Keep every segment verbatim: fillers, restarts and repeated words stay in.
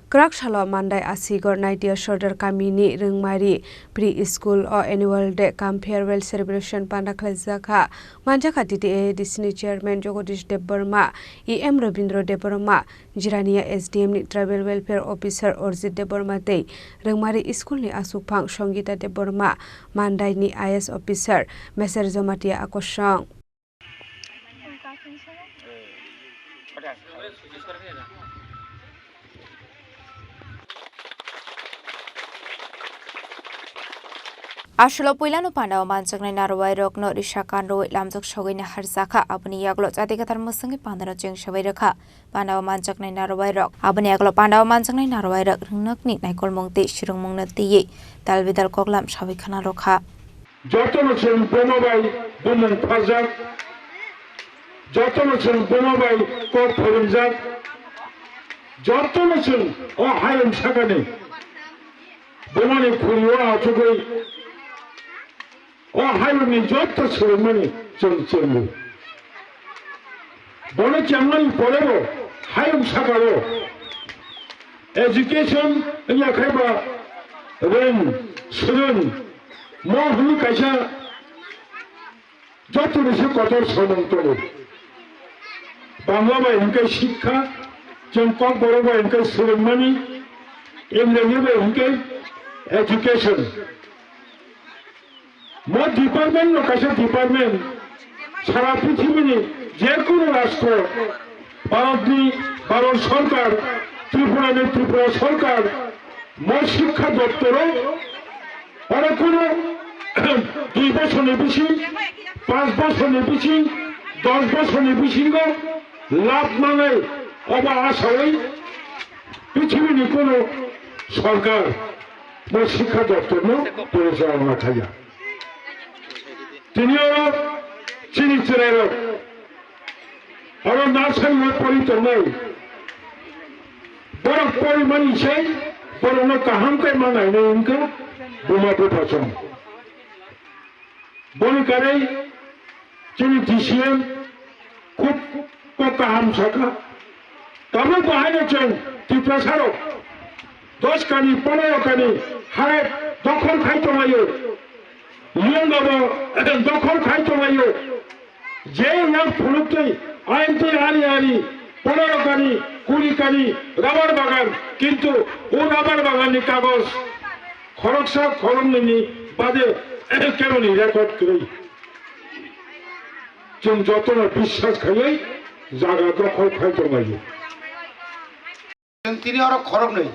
Kwrak salo Mandai Asigor Naitia Sordar kamini Rwngmari Pre-School o Annual Day cum Farewell Celebration panda khlaijak kha. Manjakha T T A A D C ni Chairman Jagadish Debbarma, E M Rabindra Debbarma, Jirania S D M ni Tribal Welfare Officer Orjit Debbarma tei Rwngmari School ni asukphang Songita Debbarma, Mandai ni I A S Officer Meser Jomatia Akosong. Asolo puilano pandao manjaknai narwai rokno risa kanrwi lamjak sogwi naharjakha, aboni yagulo chati kathar mwswngwi pandano chengsawi rwkha. Pandao manjaknai narwai rok, aboni yagulo pandao manjaknai narwai rok rwngnokni naikolmung tei swrwngmungno twiwi dalbidal koklam sawi khna rwkha. Jotono chwng bomo bai bumung pharjak, jotono chwng bomo bai kok phoringjak, jotono chwng o hayung sakani bomani khuri o achugwi o hayungni joto swrwngmani chwng chwngo. Bono chengmani porebo hayung sakao education wngya khaiba rwng swrwng mo hwnwi kaisa jotoni se kotor samung tongo. Bangla bai hwnkhe sikha, chwng Kokborok bai hwnkhe swrwngmani, Ingraji bai hwnkhe education. Mo department no kaisa department, sara prithibini je kono rastro, Bharatni Bharat Sorkar, Tripurani Tripura Sorkar, mo Shikkha Doptoro, oro kono dui bosorni bising, panch bosorni bising, dos bosorni bisingo lab manai obo asawi prithibini kono sorkar bo Shikkha Doptorno porichalona khaiya. Tini oro chini chwrairok oro nursery o pori tongnai. Borok porimani se borokno kaham khe ma nainai wngkha buma bupha song. Boni karwi chini D C M khub kok kaham sakha. Tabuk bo haino chwng Tiprasa rok dos kani, pondro kani ha dokhol khai tonglaio. Yungabo dokhol khai tonglaio. Je yang phunuk twi ain twi ari ari pondro kani, kuri kani rubber bagan, kintu o rubber bagan ni kagoj khoroksa khoroknwi ni bade keboni record kwrwi. Chwng jotono biswas khaiwi jaga dokhol khai tonglaio. Chwng tini oro khoroknwi.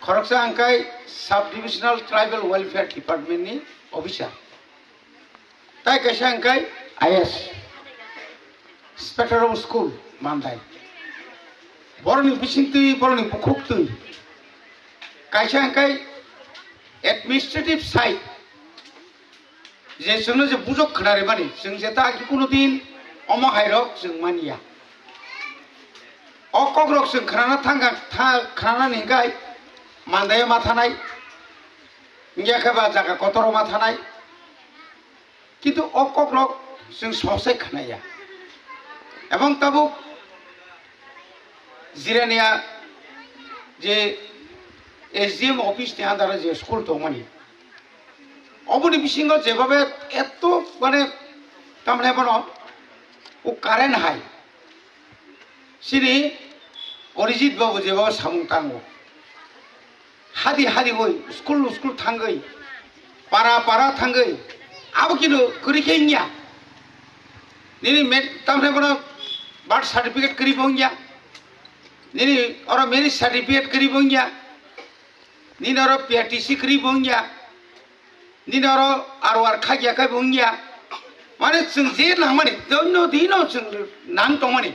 Khoroksa hwnkhe Sub Divisional Tribal Welfare Department ni officer. Tai kaisa hwnkhe I A S, Inspector of School, Mandai. Borokni bisingtwi, borokni bukhuktwi. Kaisa hwnkhe administrative side. Je chwngno je bujok khwnarimani, chwng jeta agi kuno din omo hairok chwng manya. O kokrok chwng khwnana thangkha, tha-, khwnanani hwnkhe Mandaio ma thanai, wngya khe ba jaga kotoro ma thanai. Kintu o kokrok chwng sosai khwnaya. Ebong tabuk Jirania je S D M office ni under o je school tongmani, oboni bisingo jebabe eto mane tamne bono o current hai. Chini Orijit babu jeba samung tango. Hadi hadi oi, school school thangwi, para para thangwi, abo kino kwrwi khe wngya. Nini met-, tamni bono birth certificate kwrwi bo wngya. Nini oro marriage certificate kwrwi bo wngya. Nini oro P R T C kwrwi bo wngya. Nini oro R O R khakya khe bo wngya. Mane chwng je nangmani, doino dino chwng nang tongmani,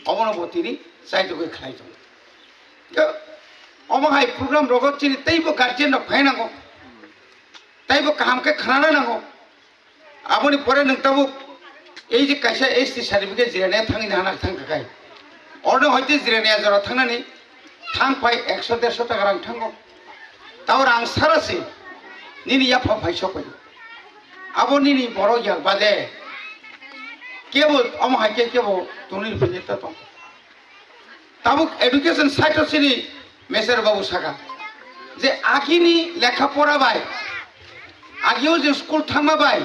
obono bo tini chaitugwi khlai tongo. Khe omo hai program rogo chini teibo guardian rok phai nango, teibo kaham khe khnana nango. Aboni pore nwng tabuk ei je kaisa S T certificate jirania thangwi nana thang kha khai. Orno hoite jirania jora thangnani thang phai ekso derso taka rang thango. Tao rang sara se nini yapha phai sokoi. Abo nini borok yak bade kebo omo hai khe kebo tongni phai ta tong. Tabuk education side o sini Meser babu saka je agini lekha pora bai, agio je school thangma bai,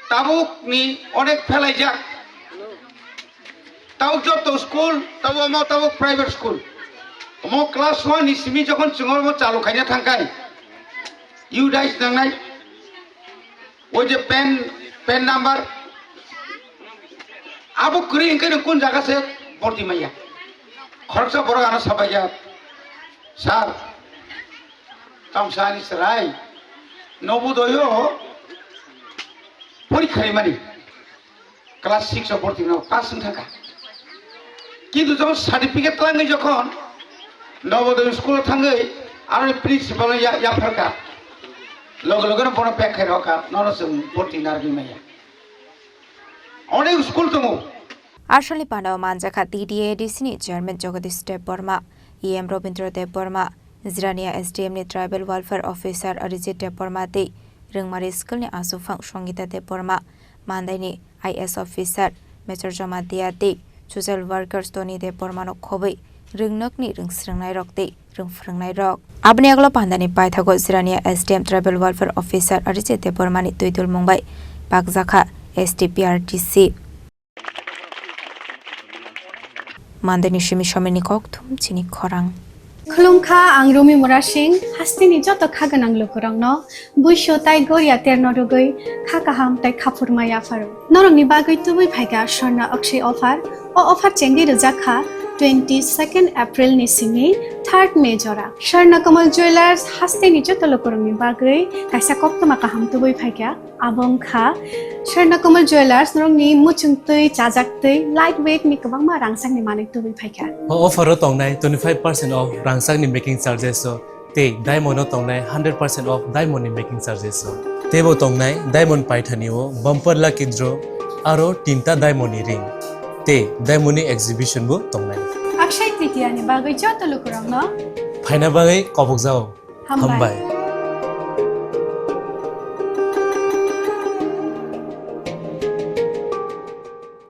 tabuk ni onek phelaijak. Tabuk joto school, tabuk omo tabuk private school. Omo class one ni simi jokhon chwng omo chalu khaina thangkai, U dice nangnai. O je pen, pen number. Abo kwrwi hwnkhe nwng kun jaga se borti manya. Khoroksa borok ano sabaikha, "Sir, tamsa ani chwrai Nobodoyo porikha rimani class six o borti no pass wng thangkha." Kintu jokhon certificate twlangwi jokhon Nobodoyo school o thangwi aroni principal no ya-, yapharkha, loge loge no bono pek khai rokha, nono chwng borti narwgwi manya. Onek school tongo. Arsalni pandao manjakha T D A D C ni chairman Jagadish Debbarma, E M Rabindra Debbarma, Jirania S D M ni tribal welfare officer Arijit Debbarma tei Rwngmari school ni aswkphang Songita Debbarma, Mandaini I S officer Major Jamatia tei social workers Tony Debbarma no khobwi rwngnokni rwngsrwngnairok tei rwng phrwngnairok. Aboni agalo pandani paithago Jirania S D M Tribal Welfare Officer Arijit Debbarmani twi dulmung bai bakjakha S D P R D C. Mandani simi someni kokthum chini khorang. Khulumkha, ang Rumi Murasing, hasteni joto kha gwnang lukurokno buisu tai goria terno rwgwi kha kaham tai khaphurma yapharo. Norokni bagwi tubui phaikha Swarna Akshay offer. O offer chengwi rwjak kha twenty second April ni simi third May jora. Swarna Kamal Jewellers hasteni joto lukurokni bagwi kaisa koktwma kaham tubui phaikha. Abo wngkha Swarna Kamal Jewellers norokni muchung twi, chajak twi, light weight ni kwbangma rangchakni manwi tubui phaikha. O offer o tongnai twenty five percent off rangchakni making charges o. Tei diamond o tongnai hundred percent off diamond ni making charges o. Teibo tongnai diamond paithani o bumper lucky draw aro tinta diamond ni ring. Tei diamond ni exhibition bo tongnai. Akshay Tritiya ni bagwi joto lukurokno phaina bagwi kobokjao. Hambai. Hambai.